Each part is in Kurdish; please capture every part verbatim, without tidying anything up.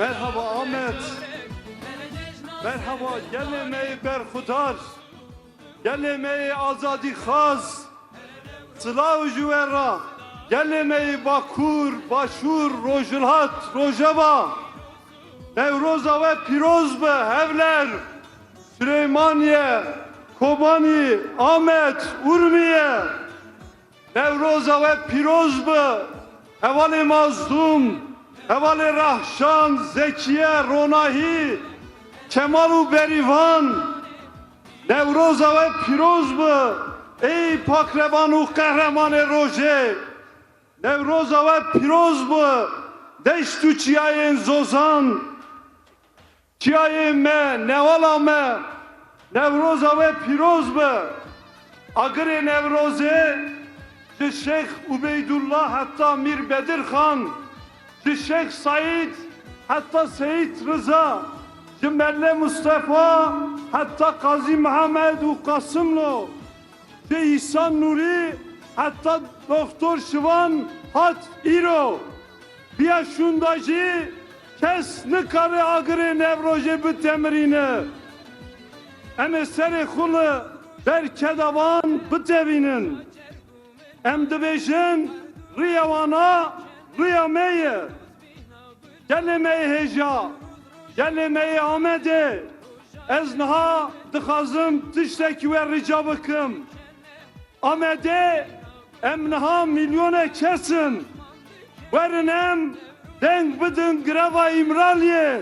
Merhaba Amed. Merhaba gelê me yê berxudar. Gelê me yê azadîxwaz. Silav ji we re. Gelê me yê Bakur, Başûr, Rojhilat, Rojava. Newroza we pîroz be, Hewler, Silêmaniye, Kobanî, Amed, Urmiye. Newroza we pîroz be, hevalê Mazlûm, hevalê Rehşan, Zekiye, Ronahî, Kemal û Berîvan. Newroza we pîroz be, ey pakrevan û qehremanê rojê. Newroza we pîroz be, deşt û çiyayên zozan. Çiyayê me, newala me, Newroza we pîroz be. Agirê Newrozê ji Şêx Ubeydullah heta Mîr Bedirxan, ji Şêx Saîd heta Seyîd Riza, ji Melle Mustefa heta Qazî Mihemed û Qasimlo, ji Îhsan Nûrî heta Doktor Şivan hat îro. Viya şûnda jî kes nikare agirê Newrojê bitemirîne. Em ê serê xwe li ber keda wan bitevînin. Em dibêjin, riya wana riya me ye. Gelê me yê hêja, gelê me yê Amedê, ez niha dixwazim tiştekî we rica bikim. Amedê em niha milyonek kes in. Werin em deng bidin greva Îmraliyê.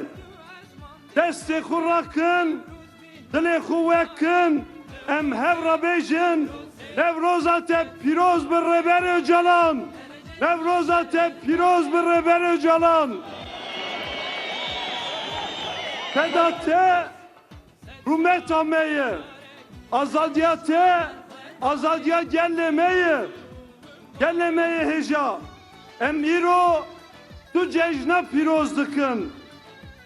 Destê xwe rakin, dilê xwe wek kin, em hev re bêjin, Newroza te pîroz bi Rêber Ocalan! Newroza te pîroz bi Rêber Ocalan! Keda te rûmeta me ye. Azadiya te, azadiya gelê me ye. Gelê me yê hêja. Em îro du cejna pîroz dikin.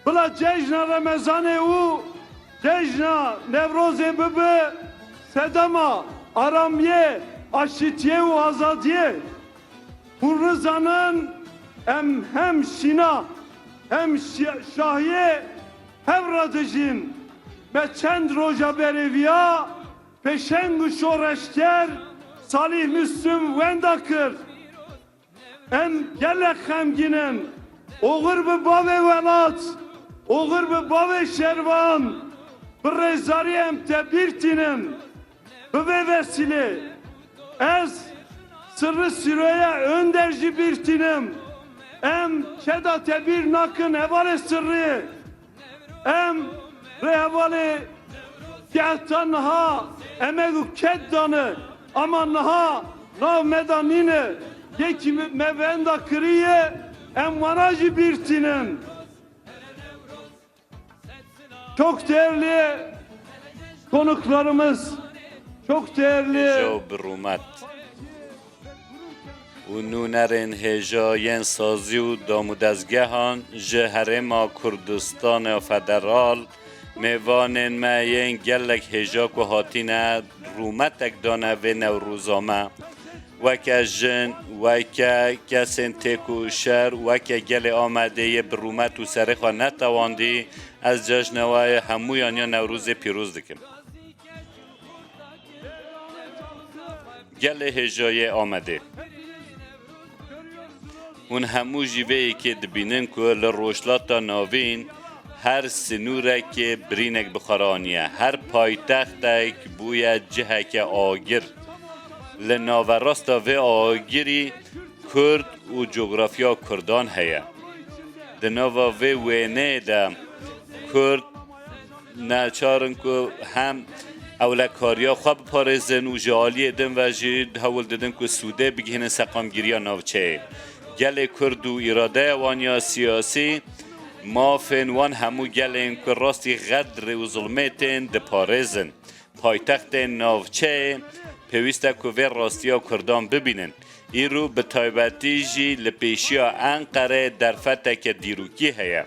Bila cejna Remezanê û cejna Newrozê bibe sedema aramiyê, aşîtiyê û azadiyê. Hûn nizanin em hem şîna hem şi-, şahiyê hev re dijîn. Me çend roja berê viya pêşeng û şoreşger Salih Müslüm wenda kir. Em gelek xemgîn in. Oxir bi bavê welat, oxir bi bavê şervan, bi rêzdarî em te bîr tînin. Bi vê vesîlê ez Sirri Sîroya Önder jî bîr tînim. Em keda te bîr nakin hevalê Sirrî. Em rê hevalê kehta niha emek û ked dane, ama niha nav me de nîne. Yekî me venda kiriye, em wana jî bîr tînin. Çok değerli konuklarımız, çok değerli Hêja û bi rûmet û nûnerên hêja yên sazî û damûdezgehan ji Herêma Kurdistana Federal, mêvanên me yên gelek hêja ku hatine rûmetek dane vê Newroza me. Weke jin, weke kesên têkoşer, weke gelê Amedê yê bi rûmet û serê xwe netewandî, ez cejna we yê hemûyan ya Newrozê pîroz dikim. Gelê hêja yê Amedê. Hûn hemû jî vê yekê dibînin ku li Rojhilata Navîn her sinûrekê birînek bi xwe re aniye. Her paytextek bûye ciheke agir. Li naverasta vê agirî Kurd û cografya Kurdan heye. Di nava vê wêneyê de Kurd neçar in ku hem ewlekariya xwe biparêzin û ji aliyê din ve jî hewl didin ku sûdê bigihînin seqamgiriya navçeyê. Gelê Kurd û îradeya wan ya siyasî, mafên wan hemû gelên ku rastî xedrê û zulmê tên diparêzin. Paytextên navçeyê pêwîst e ku vê rastiya Kurdan bibînin. Îro bi taybetî jî li pêşiya Enqereyê derfeteke dîrokî heye.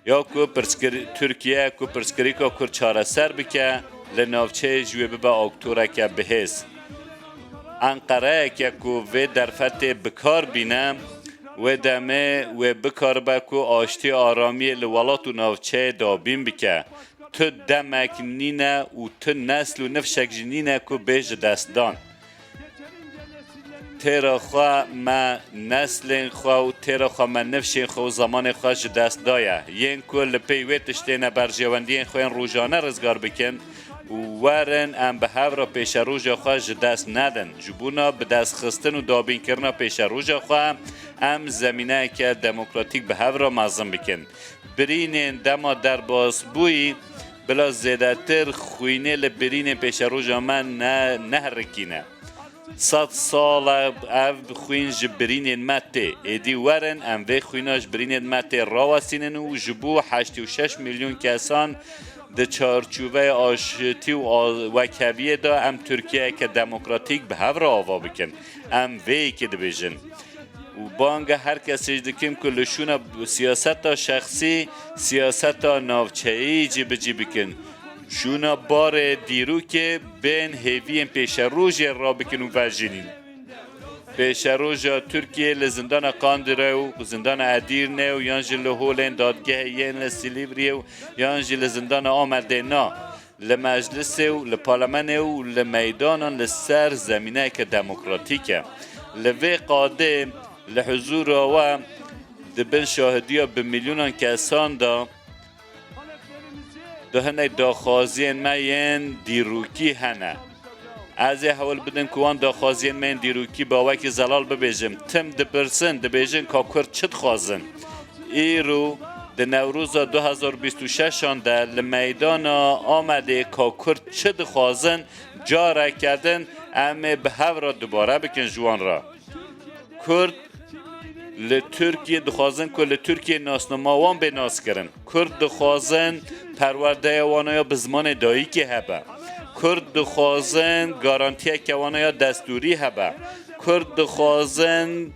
Ya ku pirsgir-, Tirkiye ku pirsgirêka Kurd çareser bike, li navçeyê ji wê bibe aktoreke bihêz. Enqereyeke ku vê derfetê bi kar bîne Wê demê wê bikaribe ku aştî aramiyê li welat û navçeyê dabîn bike. Tu demek nîne û tu nesl û nifşek jî nîne ku bê ji dest dan. Têra xwe me neslên xwe û têra xwe me nifşên xwe û zemanê xwe ji dest daye. Yên ku li pey wê tiştê ne berjewendiyên xwe yên rojane rizgar bikin û werin em bi hev re pêşeroja xwe ji dest nedin. Ji bona bidestxistin û dabînkirina pêşeroja xwe em zemîneyeke demokratîk bi hev re mezin bikin. Birînên dema derbasbûyî bila zêdetir xwînê li birînên pêşeroja me ne-, neherikîne. Sed sal e ev xwîn ji birînên me tê. Êdî werin em vê xwîna ji birînên me tê rawestînin û ji bo heştê û şeş milyon kesan di çarçoveya aştî û a-, wekheviyê de em Tirkiyeyeke demokratîk bi hev re ava bikin. Em vê yekê dibêjin. Û banga her kesê jî dikim ku li şûna siyaseta şexsî, siyaseta navçeyî cîbicî bikin. Şûna barê dîrokê bên hêviyên pêşerojê rabikin û vejînin. Pêşeroja Tirkiyê li zindana Qandîrê û zindana Edîrnê û yan jî li holên dadgehê yên li Silîvriyê û yan jî li zindana Amedê na. Li meclisê û li parlamenê û li meydanan li ser zemîneyeke demokratîk e. Li vê qadê li huzûra we di bin şahidiya bi milyonan kesan de di hinek daxwaziyên me yên dîrokî hene. Ez ê hewl bidim ku wan daxwaziyên me yên dîrokî bi awekî zelal bibêjim. Tim dipirsin, dibêjin ka Kurd çi dixwazin? Îro di Newroza du hezar bîst û şeşan de li meydana Amedê ka Kurd çi dixwazin, careke din em ê bi hev re dubare bikin ji wan re. Kurd li Tirkiyê dixwazin ku li Tirkiyê nasnama wan bê naskirin. Kurd dixwazin perwerdeya wan ya bi zimanê dayikê hebe. Kurd dixwazin garantiyeke wan ya destûrî hebe. Kurd dixwazin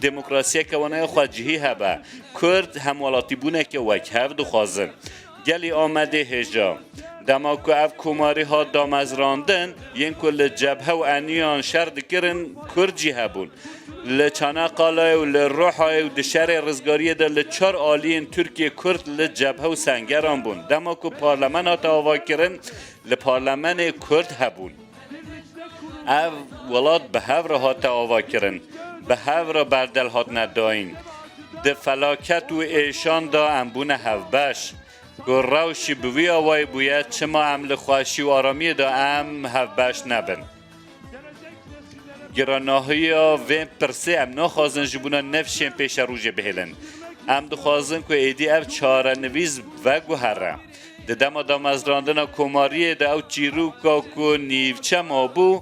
demokrasiyeke wan ya xwecihî hebe. Kurd hemwelatîbûneke wekhev dixwazin. Gelî Amedê hêja. Dema ku ev komarî hat damezrandin, yên ku li cebhe û eniyan şer dikirin, Kurd jî hebûn. Li Çanaqqalayê û li Ruhayê û di şerê rizgariyê de li çar aliyên Tirkiyê Kurd li cebhe û sengeran bûn. Dema ku parlemen hate avakirin, li parlemenê Kurd hebûn. Ev welat bi hev re hate avakirin, bi hev re berdel hatine dayîn. Di felaket û êşan de em bûne hevbeş. Ku rewşî bi wî awayî bûye, çima em li xweşî û aramiyê de em hevbeş nebin? Giranahiya vê pirsê em naxwazin ji bona nifşên pêşerojê bihêlin. Em dixwazin ku êdî ev çarenivîs veguhere. Di dema damezrandina komariyê de ew çîroka ku nîvçe mabû,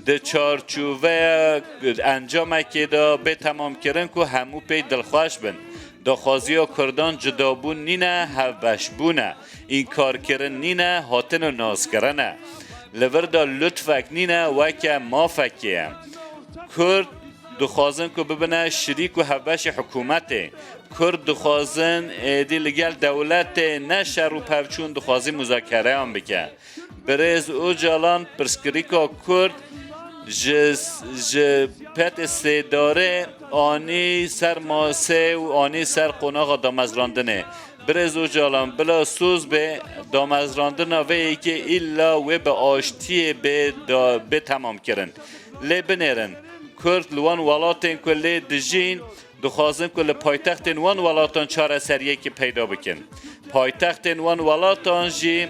di çarçoveya encamekê de bê temamkirin ku hemû pê dilxweş bin. Daxwaziya Kurdan cudabûn nîne, hevbeşbûn e. Înkarkirin nîne, hatin û naskirin e. Li vir de lutfek nîne, weke mafekê ye. Kurd dixwazin ku bibine şirîk û hevbeşê hikûmetê. Kurd dixwazin êdî li gel dewletê ne şer û pevçûn, dixwazî muzakereyan bike. Birêz Ocalan pirsgirêka Kurd ji, ji petê sêdarê anî ser masê û anî ser qonaxa damezrandinê. Birêz Ocalan bila soz bê, damezrandina vê yekê îlla wê bi aştiyê bê da-, bê temamkirin. Lê binêrin, Kurd li wan welatên ku lê dijîn, dixwazin ku li paytextên wan welatan çareseriyekê peyda bikin. Paytextên wan welatan jî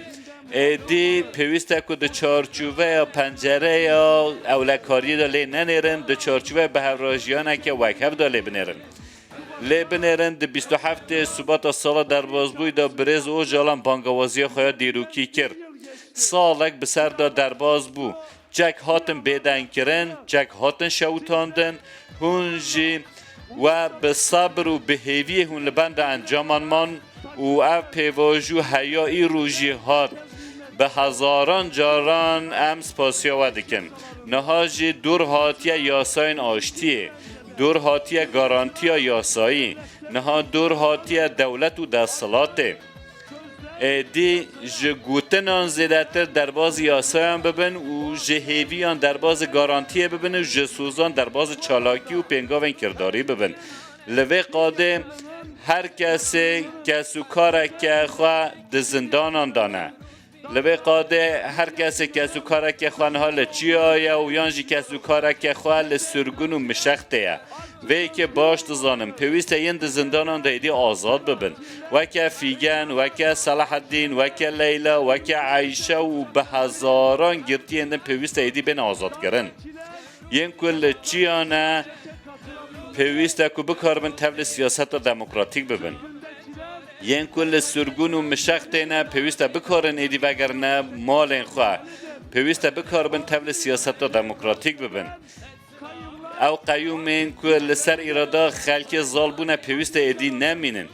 êdî pêwîst e ku di çarçoveya pencereya ewlekariyê de lê nenêrin, di çarçoveya bihevrajiyaneke wekhev de lê binêrin. Lê binêrin di bîst û heftê Şubata sala derbasbûyî de birêz Ocalan bangewaziya xwe ya dîrokî kir. Salek bi ser de derbas bû. Çek hatin bêdengkirin, çek hatin şewitandin, hûn jî we bi sebir û bi hêviyê hûn li benda encaman man û ev pêvajo heya îro jî hat. Bi hezaran caran em spasiya we dikin. Niha jî dûr hatiye yasayên aştiyê, dûr hatiye garantiya yasayî, niha dûr hatiye dewlet û desthilatê. Êdî ji gotinan zêdetir derbazî yasayan bibin û ji hêviyan derbazî garantiyê bibin û ji sozan derbazî çalakî û pêngavên kirdarî bibin. Li vê qadê her kesê kes û kareke xwe di zindanan de ne. Li vê qadê her kesê kes û kareke xwe niha li çiya ye û yan jî kes û kareke xwe li sirgûn û mişextê ye. Vê yekê baş dizanin, pêwîst e yên di zindanan de êdî azad bibin. Weke Fîgen, weke Selaheddîn, weke Leyla, weke Eyşe û bi hezaran girtiyên din pêwîst e êdî bên azadkirin. Yên ku li çiya ne, pêwîst e ku bikaribin tev li siyaseta demokratîk bibin. Yên ku li sirgûn û mişextê ne, pêwîst e bikarin êdî vegerine malên xwe. Pêwîst e bikaribin tev li siyaseta demokratîk bibin. Ew qeyûmên ku li ser îrada xelkê zal bûne, pêwîst e êdî nemînin.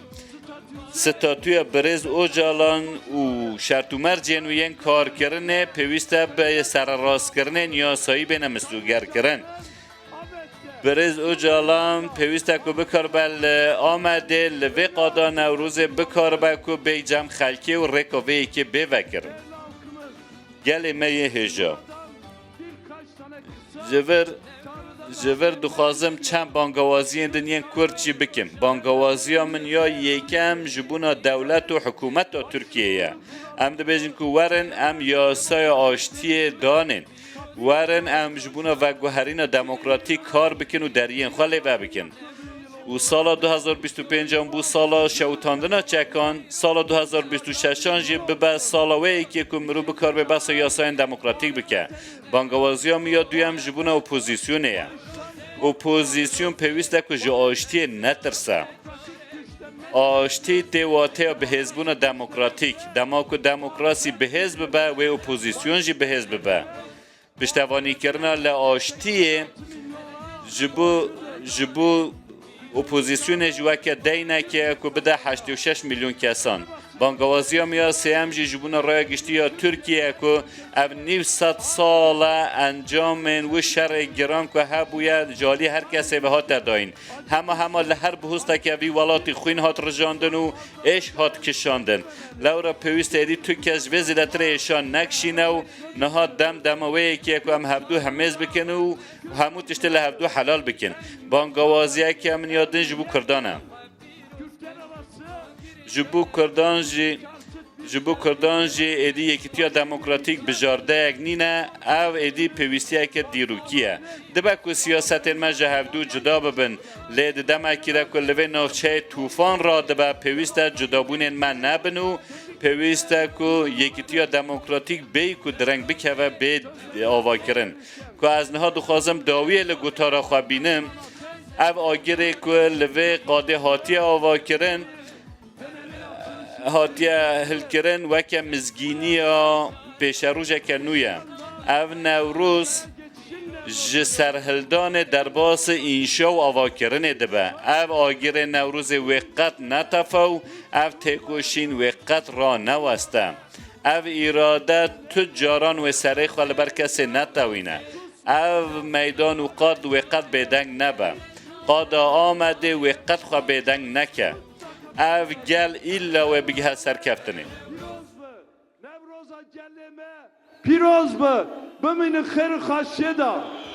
Statûya birêz Ocalan û şert û mercên wî yên karkirinê pêwîst e bi sererastkirinên yasayî bêne misûgerkirin. Birêz Ocalan pêwîst e ku bikaribe li Amedê li vê qada Newrozê bikaribe ku bê cem xelkê û rêka vê yekê bê vekirin. Gelê me yê hêja. Ji vir, ji vir dixwazim çend bangawaziyên din yên kurt jî bikim. Bangawaziya min ya yekem ji bona dewlet û hikûmeta Tirkiyê ye. Em dibêjin ku werin em yasaya aştiyê danên. Werin em ji bona veguherîna demokratîk kar bikin û deriyên xwe lê vebikin. Û sala du hezar bîst û pêncan bû sala şewitandina çekan, sala du hezar bîst û şeşan jî bibe sala wê yekê ku mirov bikaribe behsa yasayên demokratîk bike. Bangawaziya min ya duyem ji bona opozîsyonê ye. Opozîsyon pêwîst e ku ji aştiyê netirse. Aştî tê wateya bihêzbûna demokratîk. Dema ku demokrasî bihêz bibe, wê opozîsyon jî bihêz bibe. Piştevanîkirina li aştiyê ji bo, ji bo opozîsyonê jî weke deyneke ku bide heştê û şeş milyon kesan. Bangawaziya min ya sêyem jî ji bona raya giştî ya Tirkiye ku ev nîv sed sal e encamên wî şerê giran ku hebûye ji alî her kesê ve hate dayîn. Hema hema li her bihosteke vî welatî xwîn hat rijandin û êş hat kişandin. Lewra pêwîst e êdî tu kes ji vê zêdetirê êşan nekişîne û niha dem dema wê yekê ye ku em hevdû hemêz bikin û hemû tiştê li hevdû helal bikin. Bangawaziyeke min ya din ji bo Kurdan e. Ji bo Kurdan jî, ji bo Kurdan jî êdî Yekîtiya Demokratîk bijardeyek nîne, ev êdî pêwîstiyeke dîrokî ye. Dibe ku siyasetên me ji hevdû cuda bibin, lê di demekî de ku li vê navçeyê tûfan radibe, pêwîst e cudabûnên me nebin û pêwîst e ku Yekîtiya Demokratîk bêyî ku direng bikeve bê avakirin. Ku ez niha dixwazim dawiyê li gotara xwe bînim, ev agirê ku li vê qadê hatiye avakirin, hatiye hilkirin weke mizgîniya pêşerojeke nû ye. Ev Newroz ji serhildanê derbasî înşa û avakirinê dibe. Ev agirê Newrozê wê qet netefe û ev têkoşîn wê qet raneweste. Ev îrade tu caran wê serê xwe li ber kesê netewîne. Ev meydan û qad wê qet bêdeng nebe. Qada Amedê wê qet xwe bêdeng neke. Ev gel îlla wê bigihe serkeftinê. Newroza gelê me pîroz be, bimînin xêr û xaşiyê de.